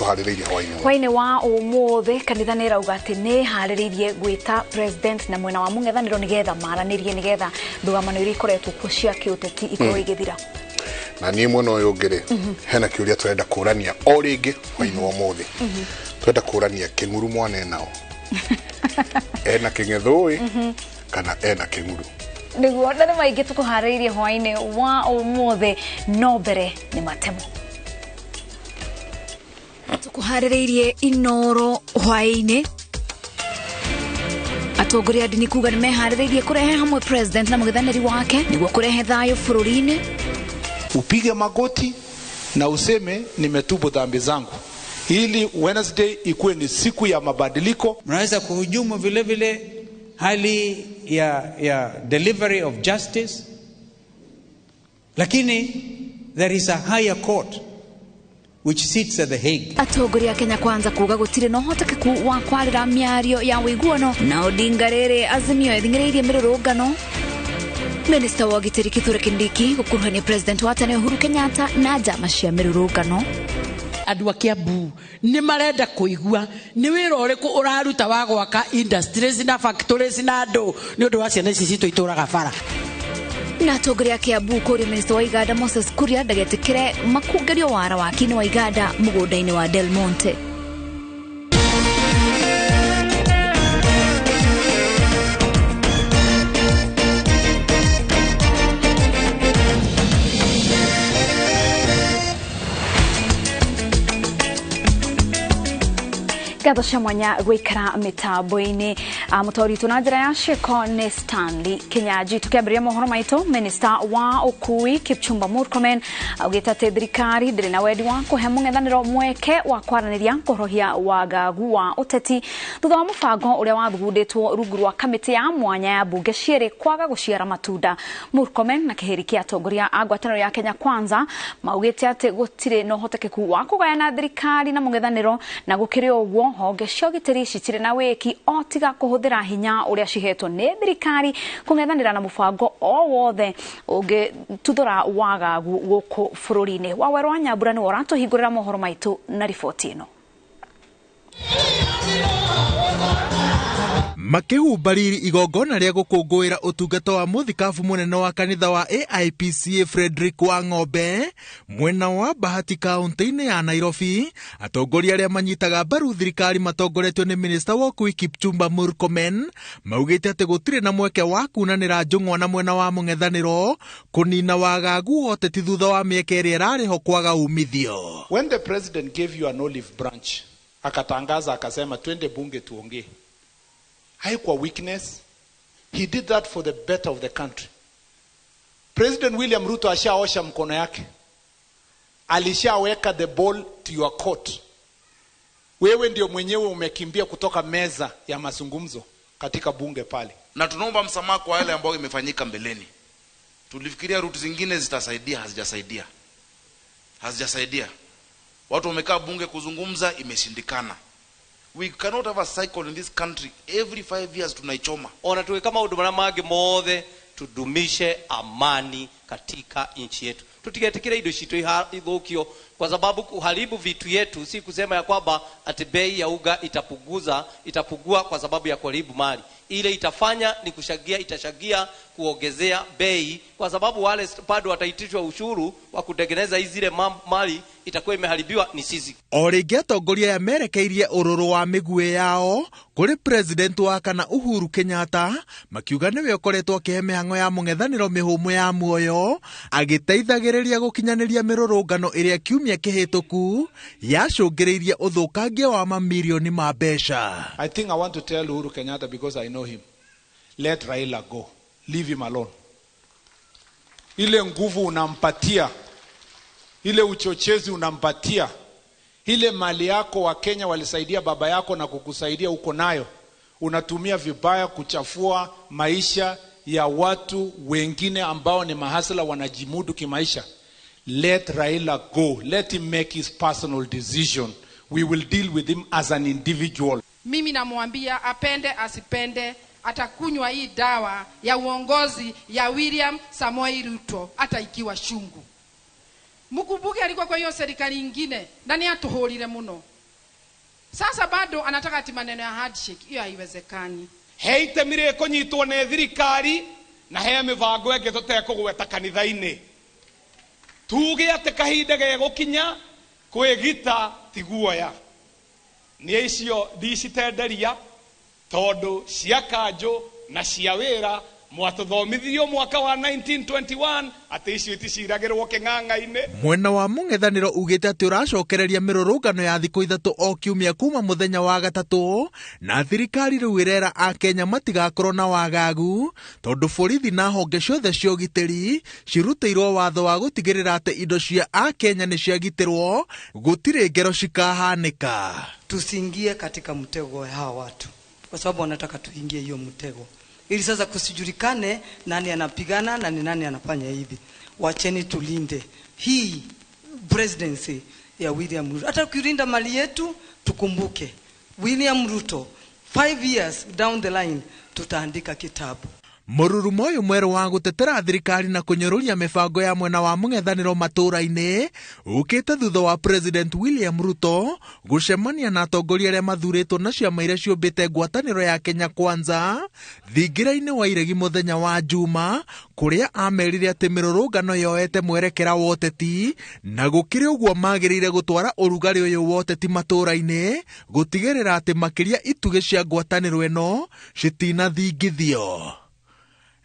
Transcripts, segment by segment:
Tũharĩrĩirie hwaĩ-inĩ. Hwaĩ-inĩ wa ũmũthĩ kanitha nĩ ĩrauga atĩ nĩ ĩharĩrĩirie gwĩta president na mwena wa mũng'ethanĩro nĩgetha maranĩrie, nĩgetha ndũgamano iria ikoretwo kuo cia kĩũteti ikorwo igĩthira. Na niĩ mwena ũyũ ũngĩ rĩ, hena kĩũria tũrenda kũrania o rĩngĩ hwaĩ-inĩ wa ũmũthĩ. Tũrenda kũrania kĩng'uru mwana enao, ena kĩng'ethũĩ kana ena kĩng'uru. Nĩguo, na nĩ maingĩ tũkũharĩrĩirie hwaĩ-inĩ wa ũmũthĩ, no mbere nĩ matemo. Tũkũharĩrĩirie Inoro hwaĩ-inĩ. Atongoria a ndini kuga nĩ meharĩrĩirie kũrehe hamwe president na mũng'ethanĩri wake nĩguo kũrehe thayũ bũrũri-inĩ. Upige magoti na useme nimetubu dhambi zangu, ili Wednesday ikuwe ni siku ya mabadiliko. Mnaweza kuhujumu vile vile hali ya delivery of justice, lakini there is a higher court which sits at The Hague. Atongoria a Kenya Kwanza kuga gũtirĩ na ũhotekeku wa kwarĩra mĩario ya ũiguano na Odinga rĩrĩ Azimio ĩthing'ĩrĩirie mĩrũrũngano. Minista wa ũgitĩri Kithure Kindiki gũkuruhania president wa tene Uhuru Kenyatta na njama cia mĩrũrũngano. Andũ a Kiambu nĩ marenda kũigua nĩ wĩra ũrĩkũ ũraruta wa gwaka industries na factories na andũ nĩ ũndũ wa ciana ici citũ itũraga bara. Na atongoria a Kiambu kũria minista wa Iganda Moses Kuria ndagetĩkĩre makungerio wara waki-inĩ wa Iganda mũgũnda-inĩ wa Del Monte. Ngatho cia mwanya gwikara mitambo-inĩ. Mũtaũri witũ na njĩra ya ciĩko nĩ Stanley Kinyanjui. Tũkĩambĩrĩria mohoro maitũ, minista wa ũkui Kipchumba Murkomen augĩte atĩ thirikari ndĩrĩ na wendi wa kũhe mũng'ethanĩro mweke wa kwaranĩria kũhorohia wagagu wa ũteti thutha wa mũbango ũrĩa wathugundĩtwo rungu rwa kamĩtĩ ya mwanya ya mbunge cierĩ kwaga gũciara matunda. Murkomen na kĩhĩri kĩa atongoria a ngwatanĩro ya Kenya Kwanza maugĩte atĩ gũtirĩ na ũhotekeku wa kũgayana thirikari na mũng'ethanĩro, na gũkĩrĩ ũguo honge cia ũgitĩri citirĩ na wĩki o tiga kũhũthĩra hinya ũrĩa cihetwo nĩ thirikari kũng'ethanĩra na mũbango o wothe ũngĩtuthũra wagagu gũkũ bũrũri-inĩ. Wawerũ wa Nyambura nĩwe ũratũhingũrĩra mohoro maitũ na riboti ĩno. Makĩhumba riri igongona rĩa gũkũngũĩra ũtungata wa mũthikabu mũnene wa kanitha wa AIPCA Frederick Wang'ombe mwena wa Bahati kaunti-inĩ ya Nairobi, atongoria arĩa manyitaga mbaru thirikari matongoretio nĩ minista wa ũkui Kipchumba Murkomen maugĩte atĩ gũtirĩ na mweke wa kunanĩra njũng'wa na mwena wa mũng'ethanĩro kũnina wagagu wa ũteti thutha wa mĩeke ĩrĩa ĩrarĩ ho kwaga umithio. When the president gave you an olive branch, akatangaza akasema twende bunge tuongee, haikuwa weakness. He did that for the better of the country. President William Ruto ashaosha mkono yake, alishaweka the ball to your court. Wewe ndio mwenyewe umekimbia kutoka meza ya mazungumzo katika bunge pale. Na tunaomba msamaha kwa yale ambayo imefanyika mbeleni. Tulifikiria route zingine zitasaidia, hazijasaidia. Hazijasaidia. Watu wamekaa bunge kuzungumza, imeshindikana. We cannot have a cycle in this country. Every 5 years tunaichoma. Ona tuwe kama maũndũ marĩa mangĩ mothe, tudumishe amani katika nchi yetu. Tutigetikire indo citũ ithũkio, kwa sababu kuharibu vitu yetu si kusema ya kwamba ati bei ya uga itapungua kwa sababu ya kuharibu mali. Ile itafanya ni kushagia, itashagia kuongezea bei, kwa sababu wale bado wataitishwa ushuru wa kutengeneza hizi zile mali itakuwa imeharibiwa ni sisi. O rĩngĩ atongoria aya merekeirie ũrũrũ wa mĩguĩ yao kũrĩ president wa kana Uhuru Kenyatta, makiuga nĩwe ũkoretwo akĩhe mĩhang'o ya mũng'ethanĩro mĩhũmũ ya muoyo, agĩteithagĩrĩria gũkinyanĩria mĩrũrũngano ĩrĩa kiumia kĩhĩtũku yacũngĩrĩirie ũthũkangia wa mamirioni ma mbeca. I think I want to tell Uhuru Kenyatta, because I know him, let Raila go, leave him alone. Ile nguvu unampatia, ile uchochezi unampatia, ile mali yako wa Kenya walisaidia baba yako na kukusaidia uko nayo, unatumia vibaya kuchafua maisha ya watu wengine ambao ni mahasla wanajimudu kimaisha. Let Raila go. Let him make his personal decision. We will deal with him as an individual. Mimi namwambia apende asipende, atakunywa hii dawa ya uongozi ya William Samoei Ruto hata ikiwa chungu. Mkumbuke alikuwa kwa hiyo serikali ingine na ni atuhurire muno. Sasa bado anataka ati maneno ya handshake, hiyo haiwezekani. He itemi rĩkũnyitwo nĩ thirikari na he mĩbango ĩngĩ tũtekũgweta kanitha-inĩ. Tuge atĩ kahinda gegũkinya kwĩgita ti guoya. Niĩ icio ndicitenderia tondũ cia kanjũ na cia wĩra mwatũthomithirio mwaka wa 1921 atĩ icio iticiragĩrwo kĩng'ang'a-inĩ. Mwena wa mũng'ethanĩro ugĩte atĩ ũracokereria mĩrũrũngano ya thikũ 3 o kiumia kuma mũthenya wa gatatũ, na thirikari rĩu ĩrera akenya matigakorwo na wagagu tondũ borithi na honge ciothe cia ũgitĩri cirutĩirwo watho wa gũtigĩrĩra atĩ indo cia akenya nĩ ciagitĩrwo, gũtirĩ ngero cikahanĩka. Tusiingie katika mtego wa hawa watu kwa sababu wanataka tuingie hiyo mtego, ili sasa kusijulikane nani anapigana na ni nani anafanya hivi. Wacheni tulinde hii presidency ya William Ruto. Hata kulinda mali yetu tukumbuke William Ruto 5 years down the line tutaandika kitabu. Mũrurumo ũyũ mwerũ wa gũtetera thirikari na kũnyũrũria mĩbango ya mwena wa mũng'ethanĩro matũũra-inĩ ũkĩte thutha wa President William Ruto gũcemania na atongoria arĩa mathurĩtwo na ciama iria ciũmbĩte ngwatanĩro ya Kenya Kwanza thingira-inĩ wa iregi mũthenya wa Juma, kũrĩa amerire atĩ mĩrũrũngano yoete mwerekera wa ũteti na gũkĩrĩ ũguo magĩrĩire gũtwara ũrugarĩ ũyũ wa ũteti matũũra-inĩ gũtigĩrĩra atĩ makĩria itugĩ cia ngwatanĩro ĩno citinathingithio.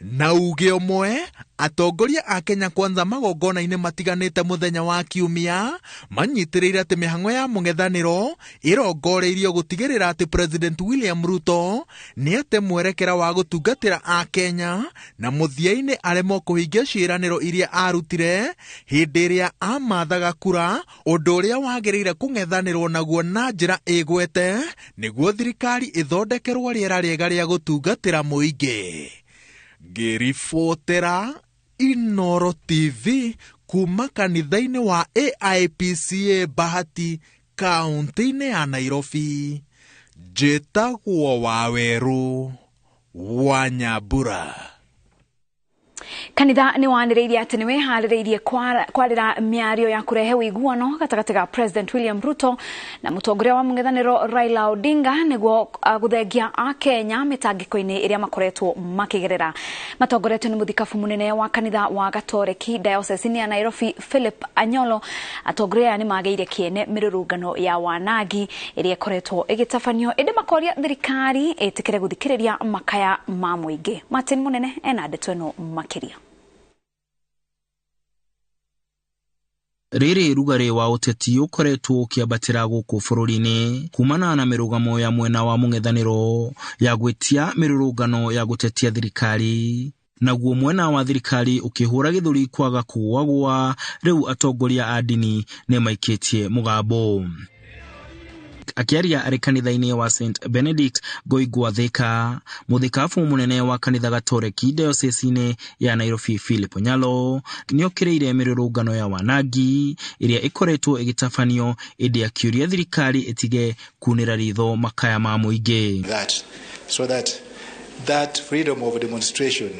Na uge ũmwe, atongoria a Kenya Kwanza magongona-inĩ matiganĩte mũthenya wa kiumia manyitĩrĩire atĩ mĩhang'o ya mũng'ethanĩro ĩrongoreirio gũtigĩrĩra atĩ President William Ruto nĩ ate mwerekera wa gũtungatĩra akenya na mũthia-inĩ aremwo kũhingia ciĩranĩro iria arutire hĩndĩ ĩrĩa amathaga kura, ũndũ ũrĩa wagĩrĩire kũng'ethanĩrwo naguo na njĩra ĩgwete nĩguo thirikari ĩthondekerwo rĩera rĩega rĩa gũtungatĩra mũingĩ. Ngĩribotera Inoro TV kuma kanitha-inĩ wa AIPCA Bahati kaunti-inĩ ya Nairobi, njĩtagwo Wawerũ wa Nyambura. Kanitha nĩ wanĩrĩirie atĩ nĩ wĩharĩrĩirie kwarĩra mĩario ya kũrehe ũiguano gatagatĩ ga President William Ruto na mũtongoria wa mũng'ethanĩro Raila Odinga nĩguo gũthengia akenya mĩtangĩko-inĩ ĩrĩa makoretwo makĩgerera. Matongoretio nĩ mũthikabu mũnene wa kanitha wa Gatoreki Diocese ya Nairobi Philip Anyolo. Atongoria aya nĩ magĩire kĩene mĩrũrũngano ya wanangi ĩrĩa ĩkoretwo ĩgĩtabanio, ĩndĩ makoria thirikari ĩtĩkĩre gũthikĩrĩria makaya ma mũingĩ. Martin Mũnene ena ndeto ĩno makĩria. Rĩrĩ rugarĩ wa ũteti ũkoretwo ũkĩambatĩra gũkũ bũrũri-inĩ kumana na mĩrũgamo ya mwena wa mũng'ethanĩro ya gwĩtia mĩrũrũngano ya gũtetia thirikari, naguo mwena wa thirikari ũkĩhũra gĩthũri kwaga kũgũagũa. Rĩu atongoria a ndini nĩmaikĩtie mũgambo. Akĩaria arĩ kanitha-inĩ wa St Benedict Ngoingwa Thika, mũthikabu mũnene wa kanitha Gatoreki Diocese-inĩ ya Nairobi Philip Onyalo nĩokĩrĩire mĩrũrũngano ya wanangi ĩrĩa ĩkoretwo ĩgĩtabanio, ĩndĩ akĩũria thirikari ĩtige kunĩra ritho makaya ma mũingĩ. So that freedom of demonstration,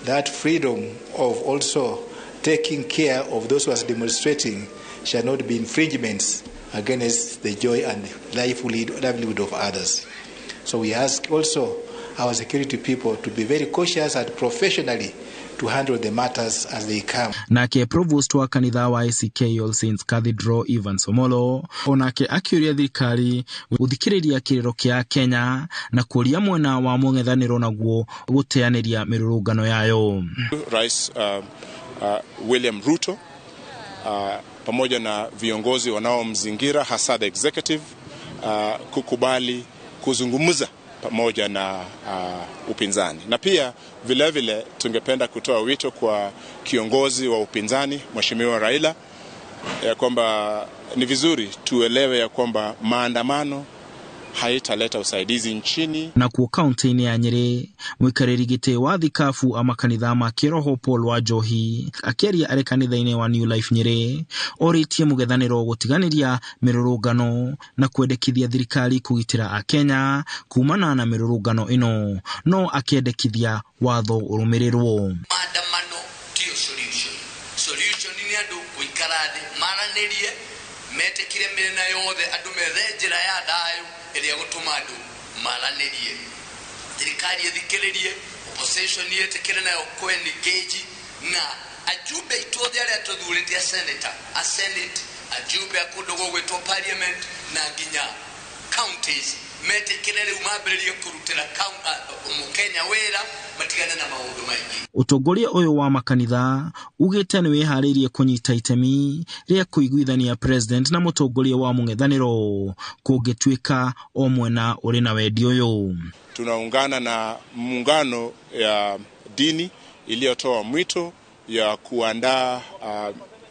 that freedom of also taking care of those who are demonstrating shall not be infringements against the joy and livelihood of others. So we ask also our security people to be very cautious and professionally to handle the matters as they come. Nake provost wa kanitha wa ACK All Saints Cathedral Ivan Somolo onake akĩũria thirikari gũthikĩrĩria kĩrĩro kĩa Kenya na kũria mwena wa mũng'ethanĩro naguo gũteanĩria mĩrũrũngano yayo. Rais William Ruto pamoja na viongozi wanaomzingira hasa the executive kukubali kuzungumza pamoja na upinzani. Na pia vile vile tungependa kutoa wito kwa kiongozi wa upinzani Mheshimiwa Raila ya kwamba ni vizuri tuelewe ya kwamba maandamano haitaleta usaidizi nchini. Na kuo kaunti-inĩ ya Nyeri, mũikarĩri gĩtĩ wa thikabu a makanitha ma kĩroho Paul Wanjohi akĩaria arĩ kanitha-inĩ wa New Life Nyeri orĩtie mũng'ethanĩro gũtiganĩria mĩrũrũngano na kwendekithia thirikari kũgitĩra akenya kumana na mĩrũrũngano ĩno, no akĩendekithia watho ũrũmĩrĩrwo. Maandamano tiyo solution. Solution ni andũ gũikara thĩ Maranĩrie, metĩkire mĩena yothe, andũ methe njĩra ya thayũ ĩrĩa gũtũma andũ maranĩrie. Thirikari ĩthikĩrĩrie, opposition yĩtĩkĩre nayo kũ-engage na ajumbe aitũ othe arĩa tũthurĩte, a senator, a senate, ajumbe a kũndũ gũgwĩtwo parliament na nginya counties, metĩkĩre rĩu mambĩrĩrie kũrutĩra mũkenya wĩra, matigane na maũndũ maingĩ. Ũtongoria ũyũ wa makanitha ugĩte nĩ wĩharĩirie kũnyita itemi rĩa kũiguithania president na mũtongoria wa mũng'ethanĩro kũngĩtuĩka o mwena ũrĩ na wendi ũyũ. Tunaungana na muungano ya dini iliyotoa mwito ya kuandaa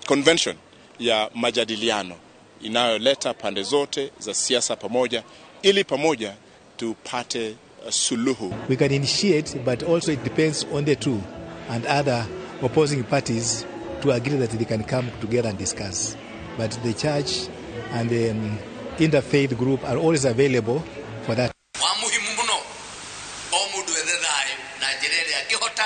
convention ya majadiliano inayoleta pande zote za siasa pamoja ili pamoja tupate suluhu. We can initiate, but also it depends on the two and other opposing parties to agree that they can come together and discuss. But the church and the interfaith group are always available for that. Wa muhimu muno o mundu ethe thayo na njĩra ĩrĩa angĩhota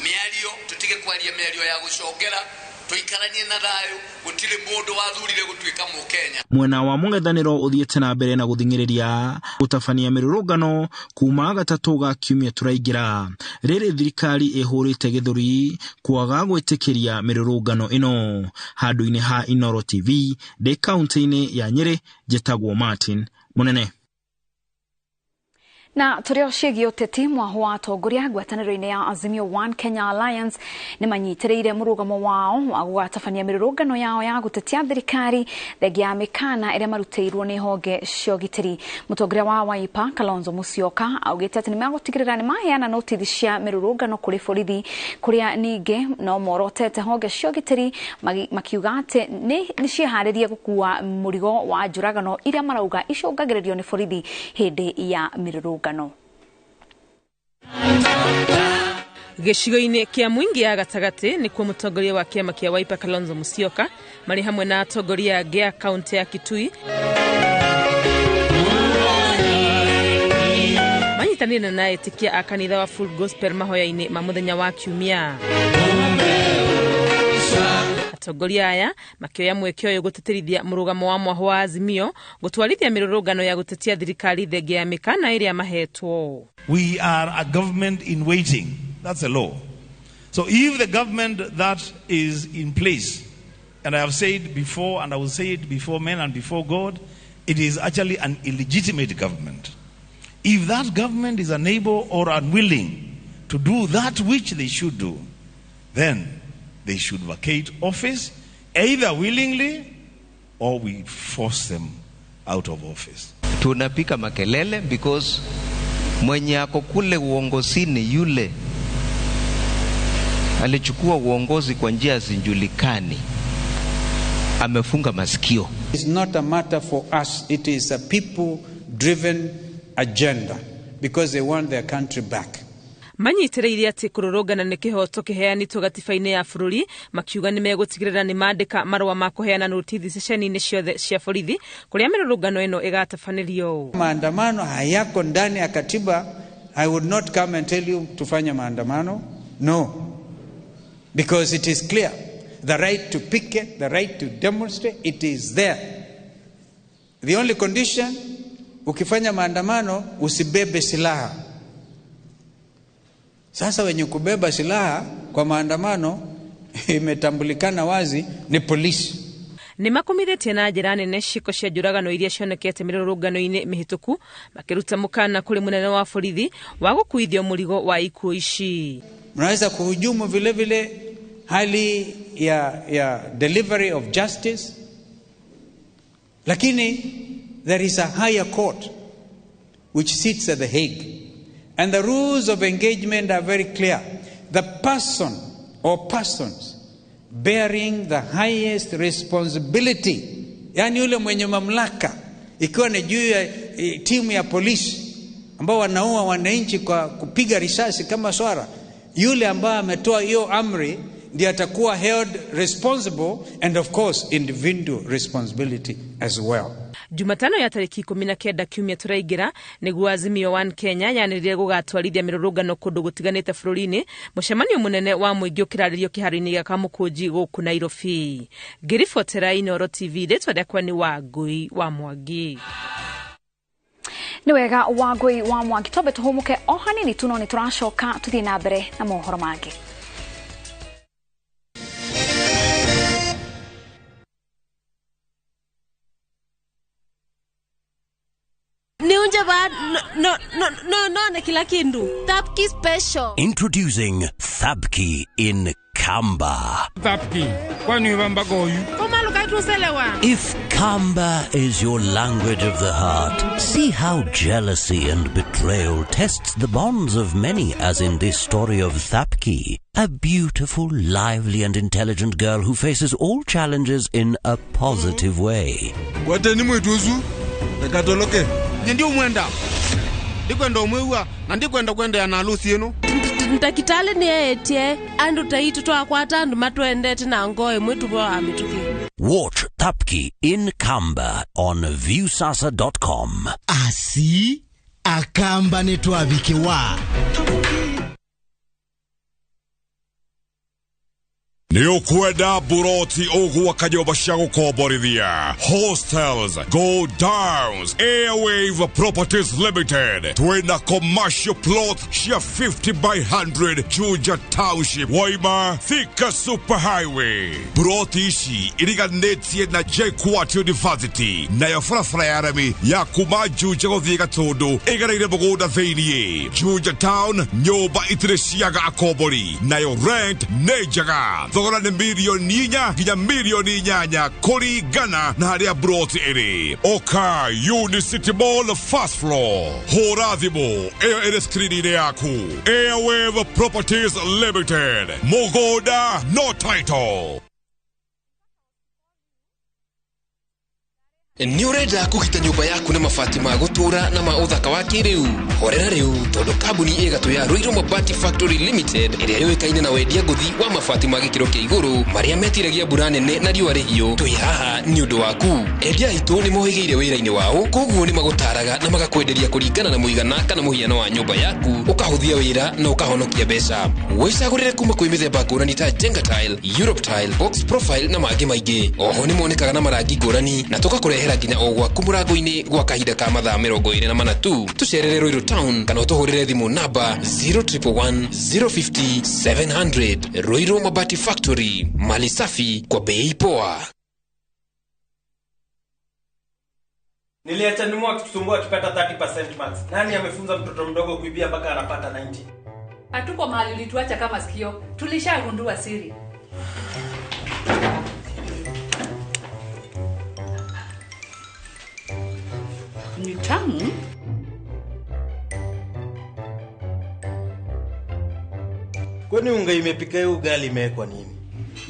mĩario, tũtige kwaria mĩario ya gũcongera, tũikaranie na thayũ. Gũtirĩ mũndũ wathurire gũtuĩka mũkenya. Mwena wa mũng'ethanĩro ũthiĩte na mbere na gũthing'ĩrĩria gũtabania mĩrũrũngano kuma gatatũ ga kiumia tũraingĩra, rĩrĩ thirikari ĩhũrĩte gĩthũri kwaga gwĩtĩkĩria mĩrũrũngano ĩno. Handũ-inĩ ha Inooro TV ndĩ kaunti-inĩ ya Nyĩrĩ, njĩtagwo Martin Mũnene. Na tũrĩ o ciĩgiĩ ũteti, mwaho wa atongoria ngwatanĩro-inĩ ya Azimio One Kenya Alliance nĩ manyitĩrĩire mũrũgamo wao wa gũgatabania mĩrũrũngano yao ya gũtetia thirikari thengia ya mĩkana ĩrĩa marutĩirwo nĩ honge cia ũgitĩri. Mũtongoria wa Wiper Kalonzo Musyoka augĩte atĩ nĩ megũtigĩrĩra nĩ maheana notithi cia mĩrũrũngano kũrĩ borithi, kũrĩa ningĩ no morotete honge cia ũgitĩri makiuga atĩ nĩ ciĩharĩrie gũkua mũrigo wa njũragano iria marauga icũngagĩrĩrio nĩ borithi hĩndĩ ya mĩrũrũngano. Gĩcigo-inĩ kĩa Mwingi ya gatagatĩ nĩkuo mũtongoria wa kĩama kĩa Wiper Kalonzo Musyoka marĩ hamwe na atongoria angĩ a kaunti ya Kitui manyitanĩire na etĩkia a kanitha wa Full Gospel mahoya-inĩ ma mũthenya wa Kiumia. Atongoria aya makĩoya mweke ũyũ gũtĩtĩrithia mũrũgamo wa mwaho wa Azimio gũtwarithia mĩrũrũngano ya gũtetia thirikari thengia ya mĩkana ĩrĩa mahetwo. We are a government in waiting. That's a law. So if the government that is in place, and I have said before, and I will say it before men and before God, it is actually an illegitimate government. If that government is unable or unwilling to do that which they should do, then they should vacate office, either willingly or we force them out of office. Tunapika makelele because mwenye ako kule uongozini yule alichukua uongozi kwa njia zinjulikani, amefunga masikio. It's not a matter for us, it is a people-driven agenda because they want their country back. Manyitĩrĩire atĩ kũrũrũngana nĩ kĩhoto kĩheanĩtwo gatiba-inĩ ya bũrũri, makiuga nĩ megũtigĩrĩra nĩ mandĩka marũa ma kũheana notithi ceceni-inĩ ciothe cia borithi kũrĩa mĩrũrũngano ĩno ĩgatabanĩrio. Maandamano hayako ndani ya katiba. I would not come and tell you tufanye maandamano. No. Because it is clear. The right to picket, the right to demonstrate, it is there. The only condition, ukifanya maandamano, usibebe silaha. Sasa wenye kubeba silaha kwa maandamano imetambulikana wazi ni polisi. Nĩ makomithĩtie na njĩra nene ciĩko cia njũragano iria cionekete mĩrũrũngano-inĩ mĩhĩtũku, makĩruta mũkana kũrĩ mũnene wa borithi wa gũkuithio mũrigo wa ikuũ ici. Mnaweza kuhujumu vile vile hali ya delivery of justice, lakini there is a higher court which sits at The Hague, and the rules of engagement are very clear. The person or persons bearing the highest responsibility, yani yule mwenye mamlaka, ikiwa ni juu ya timu ya polisi ambao wanaua wananchi kwa kupiga risasi kama swara, yule ambaye ametoa hiyo amri ndiye atakuwa held responsible, and of course individual responsibility as well. Jumatano ya tariki 19 kiumia turaingira niguo Azimio One Kenya yanĩrĩire gũgatwarithia mĩrũrũngano kũndũ gũtiganĩte bũrũri-inĩ. Mũcemanio mũnene wa mũingĩ ũkĩrarĩrio kĩharo-inĩ gĩa Kamũkũnji gũkũ Nairobi. Ngĩribotera Inooro TV, rĩtwa rĩakwa nĩ Wangũi wa Mwangi. Nĩ wega Wangũi wa Mwangi, twambe tũhũmũke o hanini tu, no nĩ tũracoka tũthiĩ na mbere na mohoro mangĩ. Niunje ba no no no no na kila kindu. Thapki special. Introducing Thapki in Kamba. Thapki, kwani wamba goyu? If Kamba is your language of the heart, see how jealousy and betrayal tests the bonds of many, as in this story of Thapki, a beautiful, lively and intelligent girl who faces all challenges in a positive way. Gwateni mwituzu, nakatoloke. Ndio mwenda. Ndikwenda umwewa na ndikwenda kwenda na harusi yenu. Ntakitale ni etie andu taitu twakwata andu matwendete na ngoe mwitu bwa amituki. Watch Thapki in Kamba on viewsasa.com. Asi akamba netwabikiwa. Nĩ ũkwenda buroti ũgwaka nyũmba cia gũkomborithia, hostels, go downs, Airwave Properties Limited. Twĩna commercial plot cia 50 by 100 Juja Township, Waima, Thika Super Highway. Buroti ici iriganĩtie na JKUAT University, nayo barabara ya rami ya kuma Juja gũthiĩ Gatũndũ ĩgereire mũgũnda thĩiniĩ. Juja Town, nyũmba itirĩ ciaga akombori, nayo rent nĩ njega. Thogora nĩ milioni 4 nginya milioni 8 kũringana na harĩa broti ĩrĩ. Oka Unicity Mall first floor. Hũra thimũ ĩyo ĩrĩ screen-inĩ yaku. Airwave Properties Limited. Mũgũnda no title. Nĩ ũrenda kũgita nyũmba yaku na mabati ma gũtũũra na ma ũthaka wa kĩrĩu? Horera rĩu, tondũ kambuni ĩgatũ ya Ruiru Mabati Factory Limited ĩrĩa yũĩkaine na wendia ngũthi wa mabati ma gĩkĩro kĩa igũrũ marĩa metiragia mbura nene na riũa rĩhiũ, twĩ haha nĩ ũndũ waku. Endia aitũ nĩ mohĩgĩire wĩra-inĩ wao, koguo nĩ magũtaraga na magakwenderia kũringana na mũigana kana mũhiano wa nyũmba yaku, ũkahũthia wĩra na ũkahonokia mbeca. Wĩcagũrĩre kuma kwĩ mĩthemba ngũrani ta Jenga Tile, Europe Tile, Box Profile na mangĩ maingĩ. Oho nĩ monekaga na marangi ngũrani na tũgakũrehera nginya o gwaku mũrango-inĩ gwa kahinda ka mathaa 24 tu. Tũcerere Ruiru Town kana ũtũhũrĩre thimũ namba 0111 050 700. Ruiru Mabati Factory, mali safi kwa bei poa. Niliacha nimu akitusumbua akipata 30% marks. Nani amefunza mtoto mdogo kuibia mpaka anapata 90? Hatuko mahali ulituacha kama sikio. Tulishagundua siri. Ni tamu. Kwani unga imepika hiyo ugali imewekwa nini?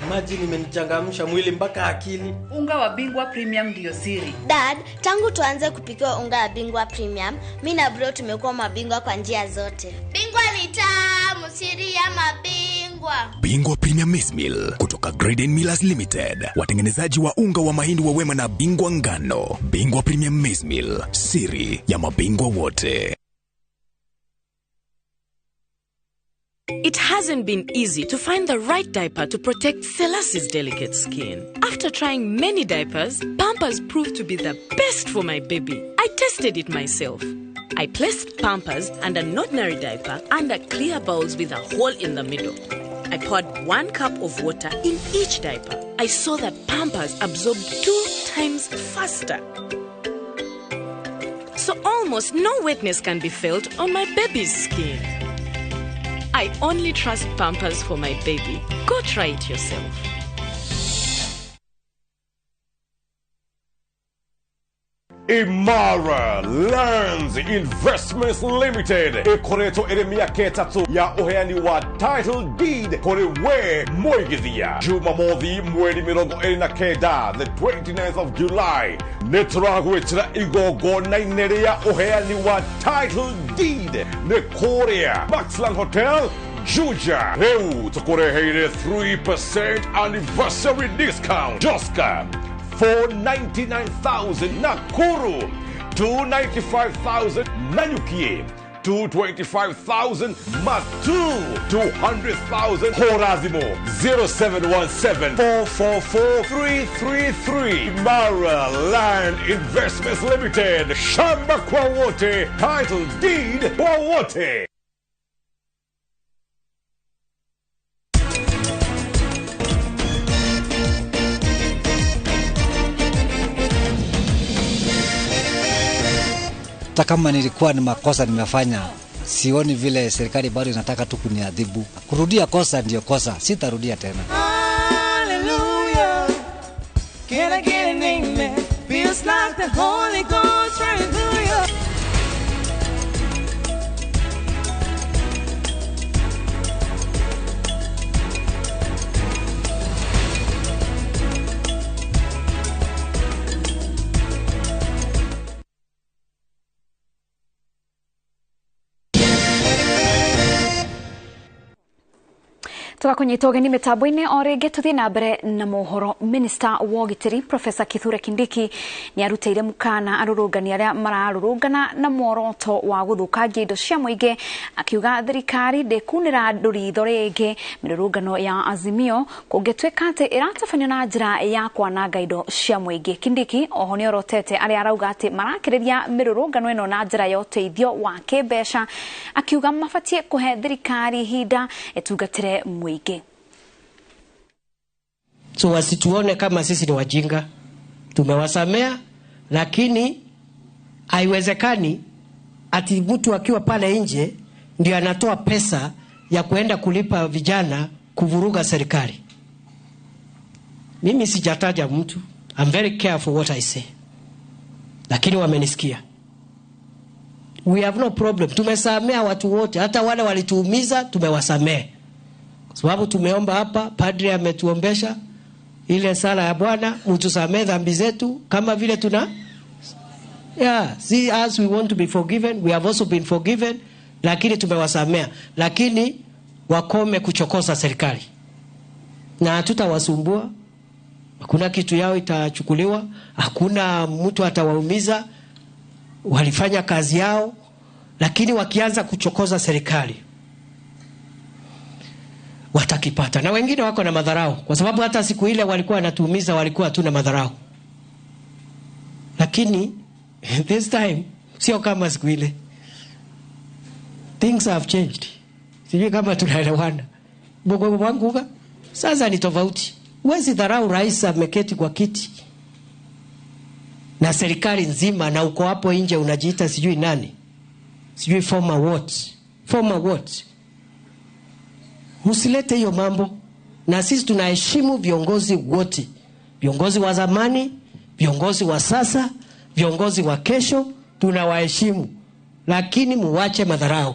Imagine imenichangamsha mwili mpaka akili. Unga wa Bingwa Premium ndio siri. Dad, tangu tuanze kupika unga wa Bingwa Premium, mimi na bro tumekuwa mabingwa kwa njia zote. Bingwa ni tamu, siri ya mabingwa. Bingwa Premium Maize Meal kutoka Graden Millers Limited, watengenezaji wa unga wa mahindi wa Wema na Bingwa Ngano. Bingwa Premium Maize Meal, siri ya mabingwa wote. It hasn't been easy to find the right diaper to protect Selassie's delicate skin. After trying many diapers, Pampers proved to be the best for my baby. I tested it myself. I placed Pampers and an ordinary diaper under clear bowls with a hole in the middle. I poured 1 cup of water in each diaper. I saw that Pampers absorbed 2 times faster. So almost no wetness can be felt on my baby's skin. I only trust Pampers for my baby. Go try it yourself. Imara Lands Investments Limited ikoretwo ĩrĩ mĩaka ĩtatũ ya ũheani wa title deed kũrĩ we mũigithia. Jumamothi mweri 29, the 29th of July, nĩ tũragwĩtĩra igongona-inĩ rĩa ũheani wa title deed nĩ kũrĩa Maxland Hotel Juja rĩu tũkũreheire 3% anniversary discount. Joska 499,000, Nakuru 295,000, Nanyuki 225,000, Matu 200,000, Horazimo 0717 444 333. Mara Land Investments Limited, shamba kwa wote, title deed kwa wote. Hata kama nilikuwa ni makosa nimefanya, sioni vile serikali bado inataka tu kuniadhibu. Kurudia kosa ndio kosa, sitarudia tena. Hallelujah. Can I get an amen? Feels like the Holy Ghost right through you. Tugakunyita ũgeni mĩtambo-inĩ o rĩngĩ tũthiĩ na mbere na mohoro. Minister wa ũgitĩri Professor Kithure Kindiki nĩ arutĩire mũkana arũrũngani arĩa mararũrũngana na muoroto wa gũthũkangia indo cia mũingĩ, akiuga thirikari ndĩkunĩra andũ ritho rĩngĩ mĩrũrũngano ya Azimio kũngĩtuĩka atĩ ĩratabanio na njĩra ya kwananga indo cia mũingĩ. Kindiki oho nĩ orotete arĩa arauga atĩ marakĩrĩria mĩrũrũngano ĩno na njĩra ya ũteithio wa kĩmbeca, akiuga mabatiĩ kũhe thirikari ihinda ĩtungatĩre mũingĩ. So wasituone kama sisi ni wajinga. Tumewasamea, lakini haiwezekani ati mtu akiwa pale nje ndio anatoa pesa ya kuenda kulipa vijana kuvuruga serikali. Mimi sijataja mtu. I'm very careful what I say. Lakini wamenisikia. We have no problem. Tumesamea watu wote, hata wale walituumiza tumewasamea. Sababu tumeomba hapa, padri ametuombesha ile sala ya Bwana, mtusamee dhambi zetu kama vile tuna. Yeah, see, as we want to be forgiven, we have also been forgiven, lakini tumewasamea. Lakini wakome kuchokoza serikali. Na hatutawasumbua. Hakuna kitu yao itachukuliwa, hakuna mtu atawaumiza. Walifanya kazi yao, lakini wakianza kuchokoza serikali watakipata. Na wengine wako na madharau, kwa sababu hata siku ile walikuwa wanatuumiza, walikuwa tu na madharau. Lakini this time sio kama siku ile. Things have changed. Sijui kama tunaelewana. Bongo wangu sasa ni tofauti. Huwezi dharau rais ameketi kwa kiti na serikali nzima, na uko hapo nje unajiita sijui nani, sijui former what, former what. Msilete hiyo mambo. Na sisi tunaheshimu viongozi wote, viongozi wa zamani, viongozi wa sasa, viongozi wa kesho, tunawaheshimu, lakini muwache madharau.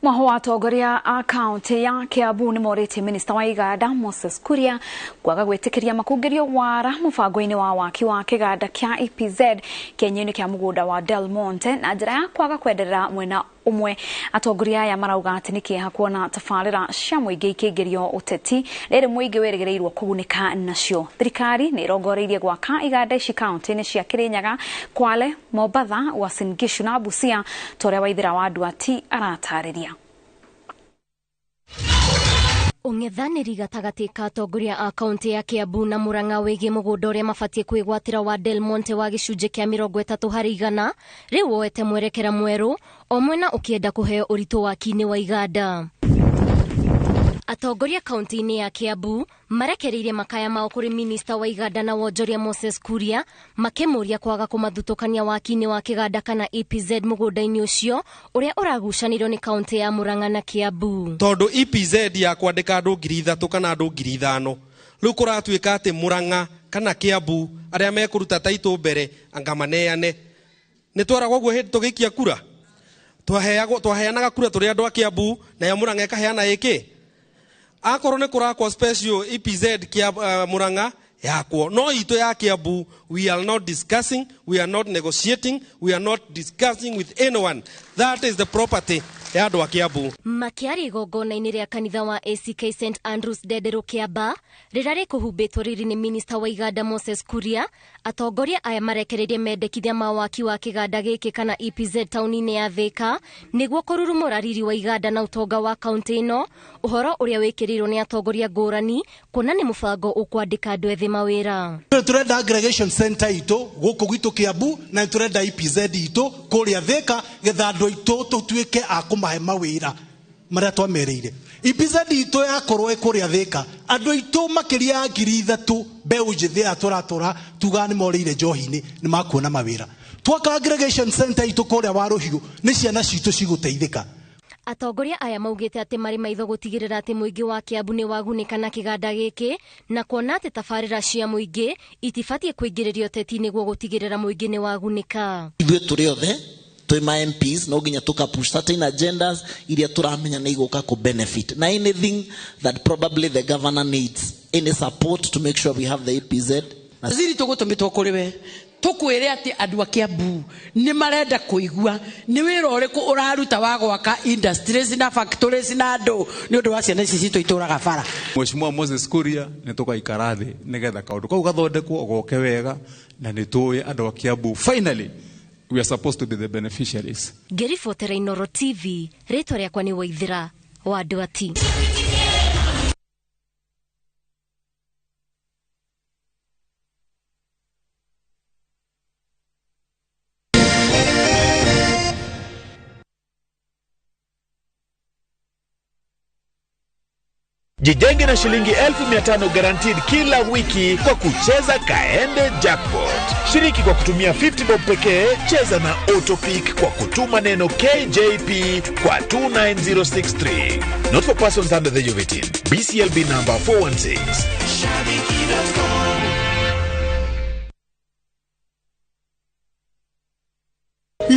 Mwaho wa atongoria a kaunti ya Kiambu nĩ morĩtie minista wa iganda Moses Kuria kwaga gwĩtĩkĩria makungĩrio wara mũbango-inĩ wa waki wa kĩganda kĩa EPZ kĩenyũ-inĩ kĩa mũgũnda wa Del Monte na njĩra ya kwaga kwenderera mwena ũmwe. Atongoria aya marauga atĩ nĩ kĩeha kuona tabarĩra cia mũingĩ ikĩingĩrio ũteti rĩrĩ mũingĩ wĩrĩgĩrĩirwo kũgunĩka nacio. Thirikari nĩ ĩrongoreirie gwaka iganda ici kaunti-inĩ cia Kirinyaga, Kwale, Mombatha, Uasin Gishu na Busia ta ũrĩa Waithera wa Nduati aratarĩria. Ũng'ethanĩri gatagatĩ ka atongoria a kaunti ya Kiambu na Murang'a wĩgiĩ mũgũnda ũrĩa mabatiĩ kwĩgwatĩra wa Del Monte wa gĩcunjĩ kĩa 30% rĩu woete mwerekera mwerũ, o mwena ũkĩenda kũheo ũritũ waki-inĩ wa iganda. Atongoria kaunti-inĩ ya Kiambu marekereirie makaya mao kũrĩ minista wa iganda na wonjoria Moses Kuria makĩmũria kwaga kũmathutũkania waki-inĩ wa kĩganda kana EPZ mũgũnda-inĩ ũcio ũrĩa ũragucanĩrio nĩ kaunti ya Murang'a na Kiambu. Tondũ EPZ ya kwandĩka andũ 3,000 kana andũ 5,000 rĩu kũratuĩka atĩ Murang'a kana Kiambu arĩa mekũruta taitũ mbere anga maneane. Nĩ twaragwo ũguo hĩndĩ tũgĩikia kura, twaheanaga kura tũrĩ andũ a Kiambu nayo Murang'a ĩkaheana ĩkĩ. Akorwo nĩ kũrakwo special EPZ kia Murang'a yakwo, no itũ ya Kiambu we are not discussing, we are not negotiating, we are not discussing with anyone. That is the property Ya andũ a Kiambu. Makĩaria igongona-inĩ rĩa kanitha wa ACK St Andrews Ndenderũ Kĩamba rĩrĩa rĩkũhumbĩtwo riri nĩ minista wa iganda Moses Kuria, atongoria aya marekereirie mendekithia ma waki wa kĩganda gĩkĩ kana EPZ taũni-inĩ ya Thĩka nĩguo kũrurumũra riri wa iganda na ũtonga wa kaunti ĩno, ũhoro ũrĩa wĩkĩrĩirwo nĩ atongoria ngũrani kuona nĩ mũbango ũkwandĩka andũ ethĩ mawĩra. Turenda aggregation center itũ gũkũ gwitũ Kiambu na turenda EPZ itũ kũrĩa Thĩka getha andũ aitũ tũtuĩke a kũmahe mawĩra marĩa twamerĩire. EPZ itũ yakorwo ĩ kũrĩa Thĩka andũ aitũ makĩria ya 3,000 mbeũ njĩthĩ aya tũratũra tugaga nĩ morĩire njohi-inĩ nĩ makuona mawĩra. Twaka aggregation center itũ kũrĩa Waruhiũ nĩ ciana citũ cigũteithĩka. Atongoria aya maugĩte atĩ marĩ maitho gũtigĩrĩra atĩ mũingĩ wa Kiambu nĩ wagunĩka na kĩganda gĩkĩ na kuona atĩ tabarĩra cia mũingĩ itibatiĩ kũingĩrĩrio ũteti nĩguo gũtigĩrĩra mũingĩ nĩ wagunĩka. Ithuĩ tũrĩ othe twĩ ma MPs no nginya tũka push certain agendas iria tũramenya nĩ igũka kũ benefit na anything that probably the governor needs any support to make sure we have the EPZ. Waziri tũgũtũmĩtwo kũrĩ we tũkwĩre atĩ andũ a Kiambu nĩ marenda kũigua nĩ wĩra ũrĩkũ ũraruta wa gwaka industries na factories na andũ nĩ ũndũ wa ciana ici citũ itũraga bara. Mheshimiwa Moses Kuria nĩ tũgaikara thĩ nĩgetha kaũndũ kau gathondekwo goke wega na nĩ tũĩ andũ a Kiambu finally we are supposed to be the beneficiaries. Ngĩribotera Inooro TV, rĩtwa rĩakwa nĩ Waithera wa Ndwati. Jijenge na shilingi 1,500 guaranteed kila wiki kwa kucheza Kaende Jackpot. Shiriki kwa kutumia 50 bob pekee, cheza na autopick kwa kutuma neno KJP kwa 29063. Not for persons under the age of 18. BCLB number 416.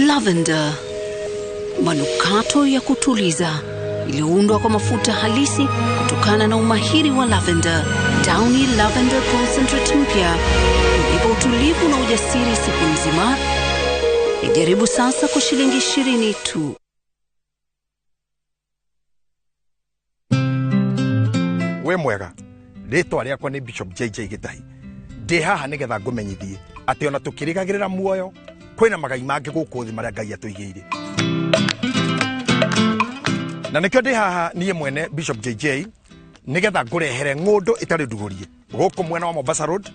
Lavender, manukato ya kutuliza iliyoundwa kwa mafuta halisi kutokana na umahiri wa lavender. Downy Lavender Concentrate mpya unipa utulivu na ujasiri siku nzima. Ijaribu sasa kwa shilingi 20 tu. We mwega, rĩtwa rĩakwa nĩ Bishop JJ Gĩtahi. Ndĩ haha nĩgetha ngũmenyithie atĩ ona tũkĩrĩgagĩrĩra muoyo kwĩna magai mangĩ gũkũ thĩ marĩa Ngai atũigĩire. Na nĩkĩo ndĩ haha niĩ mwene Bishop JJ nĩgetha ngũrehere ng'ũndũ ĩtarĩ ndugũrie gũkũ mwena wa Mombasa Road,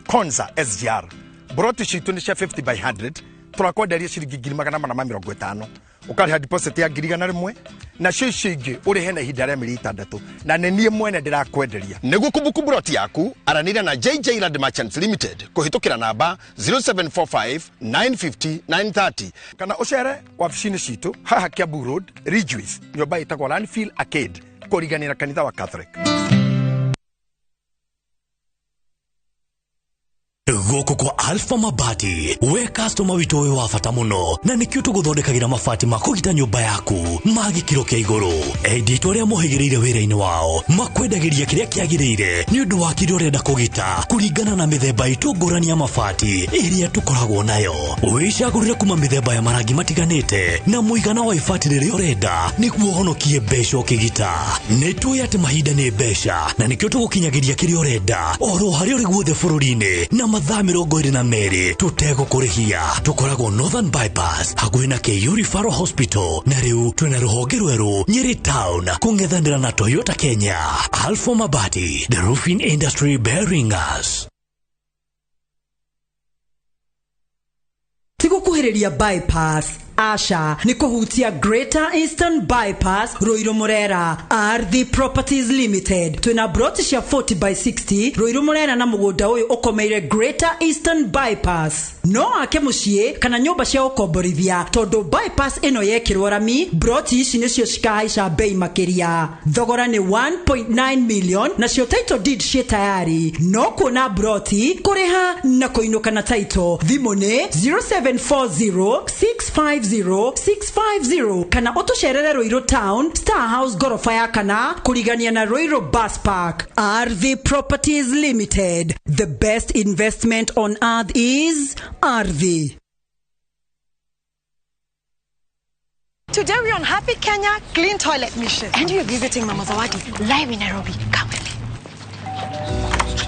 Konza SGR. Broti citũ nĩ cia 50 by 100, tũrakwenderia ciringi 450,000. Ũkarĩha deposit ya 100,000 nacio icio ingĩ ũrĩhe na ihinda rĩa mĩeri 6 na nĩ niĩ mwene ndĩrakwenderia. Nĩguo kũbuku broti yaku aranĩria na JJ Land Merchants Limited kũhĩtũkĩra namba 0745 950 930 kana ũcere wabici-inĩ citũ haha Kiambu Road, Ridgeways, nyũmba ĩtagwo Landfill Arcade kũriganĩra kanitha wa Catholic. Gũkũ kwa Alpha Mabati, we customer witũ wĩ wa bata mũno na nĩkĩo tũgũthondekagĩra mabati ma kũgita nyũmba yaku ma gĩkĩro kĩa igũrũ. Endia aitũ arĩa mohĩgĩrĩire wĩra-inĩ wao makwendagĩria kĩrĩa kĩagĩrĩire nĩ ũndũ wa kĩrĩa ũrenda kũgita kũringana na mĩthemba itũ ngũrani ya mabati ĩrĩa tũkoragwo nayo. Wĩcagũrĩre kuma mĩthemba ya marangi matiganĩte na mũigana wa ibati rĩrĩa ũrenda nĩguo ũhonokie mbeca ũkĩgita. Nĩ tũĩ atĩ mahinda nĩ mbeca na nĩkĩo tũgũkinyagĩria kĩrĩa ũrenda oro harĩa ũrĩ guothe bũrũri-inĩ na mathaa 22 tũtegũkũrĩhia. Tũkoragwo Northern Bypass hakuhĩ na KU Referral Hospital na rĩu twĩna rũhonge rwerũ Nyeri Town kũng'ethanĩra na Toyota Kenya. Alpha Mabati, the roofing industry bearing us. Ti gũkuhĩrĩria bypass, aca nĩ kũhutia Greater Eastern Bypass Ruiru Murera. Ardhi Properties Limited twĩna broti cia 40 by 60 Ruiru Murera na mũgũnda ũyũ ũkomeire Greater Eastern Bypass. No ake mũciĩ kana nyũmba cia ũkomborithia tondũ bypass ĩno yekĩrwo rami broti ici nĩcio cikahaica bei makĩria. Thogora nĩ 1.9 million nacio title deed ciĩ tayari. No kuona broti kũrĩha na kũinũka na title. Thimũ nĩ 0740 650 650 kana ũtũcerere Ruiru Town Star House gorofa ya kana kũrigania na Ruiru Bus Park. RV Properties Limited, the best investment on earth is RV. Today we're on Happy Kenya Clean Toilet Mission. And we are visiting Mama Zawadi live in Nairobi. Come with me.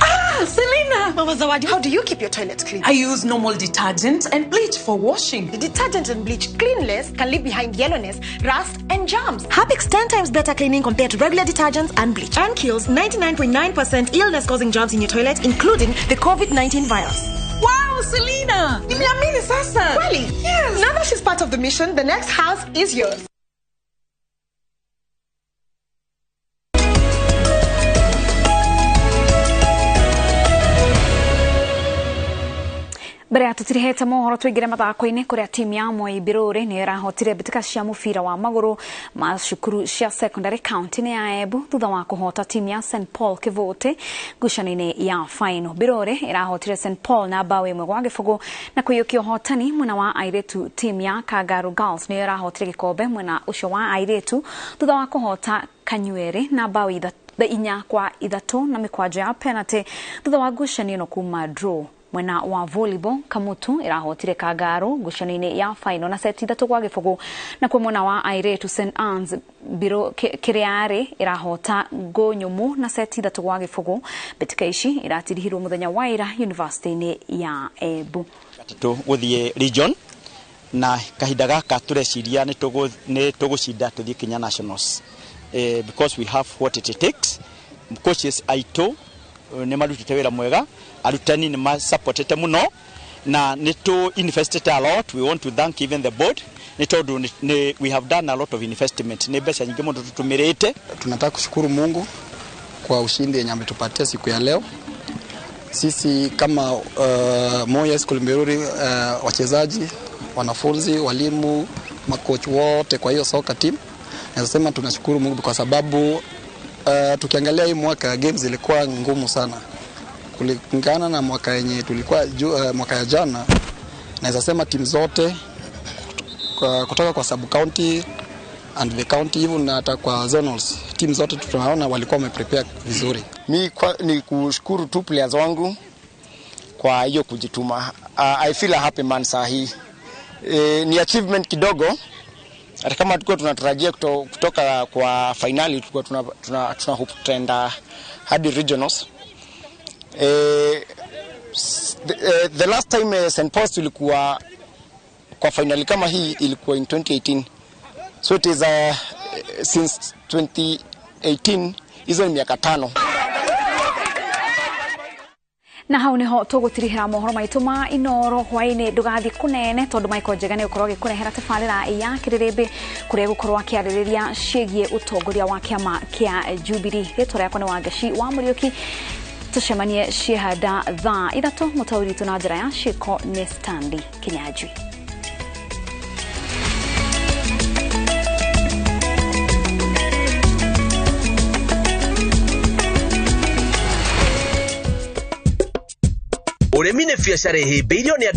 Ah, Selina! Mama Zawadi, how do you keep your toilet clean? I use normal detergent and bleach for washing. The detergent and bleach cleanless can leave behind yellowness, rust, and germs. Harpic's 10 times better cleaning compared to regular detergents and bleach. And kills 99.9% illness-causing germs in your toilet, including the COVID-19 virus. Wow, Selina! Nimeamini sasa! Really? Yes! Now that she's part of the mission, the next house is yours. Mbere ya tutirihete mohoro tuingire mathako-ini kuria timu ya Moi Biruri ni irahotire mbitika cia mubira wa maguru ma cukuru cia secondary county-ini ya Embu thutha wa kuhota timu ya St Paul Kivuti ngucanio-ini ya final. Biruri irahotire St Paul na bao 1-0 na kuiyukia uhotani mwena wa airitu. Timu ya Kangaroo Girls ni irahotire gikombe mwena ucio wa airitu thutha wa kuhota Kanyuere na bao 4-3 na mikwajo ya penalty thutha wa ngucanio ino kuma draw. Mwena wa volleyball Kamutu irahotire Kangaro ngucanio-ini ya final na seti 3-0 na kwa mwena wa airitu St Anne's Biro Kiriari irahota Ngũnyũmũ na seti 3-0. Mbitika ici iratirihirwo muthenya wa ira university-ini ya Embu. Gatatũ gũthiĩ region na kahinda gaka tũreciria nĩ tũgũcinda tũthiĩ Kenya Nationals, because we have what it takes. Coaches aitũ nĩ marutĩte wĩra mwega, arutani nĩ masupportete mũno na nĩ tũ invested a lot. We want to thank even the board nĩ tondũ we have done a lot of investment, nĩ mbeca nyingĩ mũno tũtũmĩrĩte. Tunataka kushukuru Mungu kwa ushindi yenye ametupatia siku ya leo. Sisi kama Moi High School Mbiruri, wachezaji, wanafunzi, walimu, makoch wote kwa hiyo soka team, nasema tunashukuru Mungu kwa sababu tukiangalia hii mwaka games ilikuwa ngumu sana kulingana na mwaka yenye tulikuwa mwaka ya jana. Naweza sema timu zote kutoka kwa sub county and the county even na hata kwa zonals, timu zote tunaona walikuwa wameprepare vizuri. Mi ni kushukuru tu players wangu kwa hiyo kujituma. I feel a happy man saa hii. Ni achievement kidogo. Hata kama tulikuwa tunatarajia kutoka kwa finali, tulikuwa tuna hope tutaenda hadi regionals. The last time St Paul's tulikuwa kwa finali kama hii ilikuwa in 2018. So it is since 2018, hizo ni miaka 5. Na hau niho tugutirihira mohoro maitu ma Inoro hwaini. Ndugathi kunene tondu Michael Njega ni ukorwo agikurehera tabarira ya Kiririmbĩ kuria gukorwo akiarĩrĩria ciĩgiĩ ũtongoria wa kĩama kĩa Jubilee. Rĩtwa rĩakwa nĩ Wangaci wa Mũriũki. Tucemanie ciĩhanda thaa 3. Mũtaũri witũ na njĩra ya ciĩko nĩ Stanley Kinyanjui. Ũrĩmi nĩ biacara ĩhĩmbĩirio nĩ andũ.